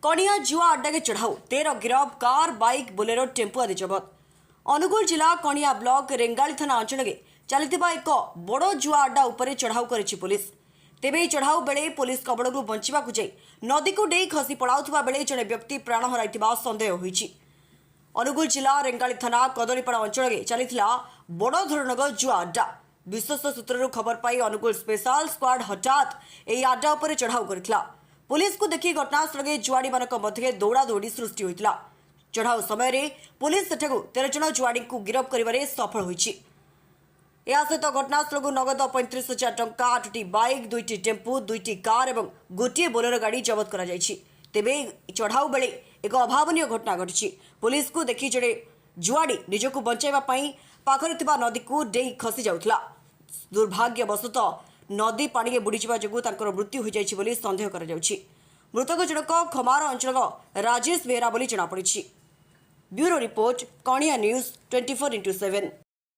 କଣିଆ ଜୁଆ ଆଡ୍ଡାରେ ଚଢ଼ାଉ, 13 ଗିରଫ, କାର୍, ବାଇକ୍, ବୋଲେରୋ, ଟେମ୍ପୋ ଆଦି ଜବତ। ଅନୁଗୁଳ ଜିଲ୍ଲା କଣିଆ ବ୍ଲକ ରେଙ୍ଗାଳି ଥାନା ଅଞ୍ଚଳରେ ଚାଲିଥିବା ଏକ ବଡ଼ ଜୁଆ ଆଡ୍ଡା ଉପରେ ଚଢ଼ାଉ କରିଛି ପୋଲିସ। ତେବେ ଏହି ଚଢ଼ାଉ ବେଳେ ପୋଲିସ କବଳରୁ ବଞ୍ଚିବାକୁ ଯାଇ ନଦୀକୁ ଡେଇଁ ଖସି ପଳାଉଥିବା ବେଳେ ଜଣେ ବ୍ୟକ୍ତି ପ୍ରାଣ ହରାଇଥିବା ସନ୍ଦେହ ହୋଇଛି। ଅନୁଗୁଳ ଜିଲ୍ଲା ରେଙ୍ଗାଳି ଥାନା କଦଳୀପଡ଼ା ଅଞ୍ଚଳରେ ଚାଲିଥିଲା ବଡ଼ ଧରଣର ଜୁଆ ଆଡ୍ଡା। ବିଶ୍ୱସ୍ତ ସୂତ୍ରରୁ ଖବର ପାଇ ଅନୁଗୁଳ ସ୍ପେଶାଲ ସ୍କ୍ୱାଡ୍ ହଠାତ୍ ଏହି ଆଡ୍ଡା ଉପରେ ଚଢ଼ାଉ କରିଥିଲା। ପୋଲିସକୁ ଦେଖି ଘଟଣାସ୍ଥଳରେ ଜୁଆଡ଼ିମାନଙ୍କ ମଧ୍ୟରେ ଦୌଡ଼ାଦୌଡ଼ି ସୃଷ୍ଟି ହୋଇଥିଲା। ଚଢ଼ାଉ ସମୟରେ ପୋଲିସ ସେଠାରୁ 13 ଜଣ ଜୁଆଡ଼ିଙ୍କୁ ଗିରଫ କରିବାରେ ସଫଳ ହୋଇଛି। ଏହା ସହିତ ଘଟଣାସ୍ଥଳରୁ ନଗଦ 35,000 ଟଙ୍କା, ଆଠଟି ବାଇକ୍, ଦୁଇଟି ଟେମ୍ପୋ, ଦୁଇଟି କାର୍ ଏବଂ ଗୋଟିଏ ବୋଲେରୋ ଗାଡ଼ି ଜବତ କରାଯାଇଛି। ତେବେ ଏହି ଚଢ଼ାଉ ବେଳେ ଏକ ଅଭାବନୀୟ ଘଟଣା ଘଟିଛି। ପୋଲିସକୁ ଦେଖି ଜଣେ ଜୁଆଡ଼ି ନିଜକୁ ବଞ୍ଚାଇବା ପାଇଁ ପାଖରେ ଥିବା ନଦୀକୁ ଡେଇଁ ଖସି ଯାଉଥିଲା। ଦୁର୍ଭାଗ୍ୟବଶତଃ ନଦୀ ପାଣିରେ ବୁଡ଼ିଯିବା ଯୋଗୁଁ ତାଙ୍କର ମୃତ୍ୟୁ ହୋଇଯାଇଛି ବୋଲି ସନ୍ଦେହ କରାଯାଉଛି। ମୃତକ ଜଣକ ଖମାର ଅଞ୍ଚଳର ରାଜେଶ ବେହେରା ବୋଲି ଜଣାପଡ଼ିଛି। Bureau report, Kania news 24x7।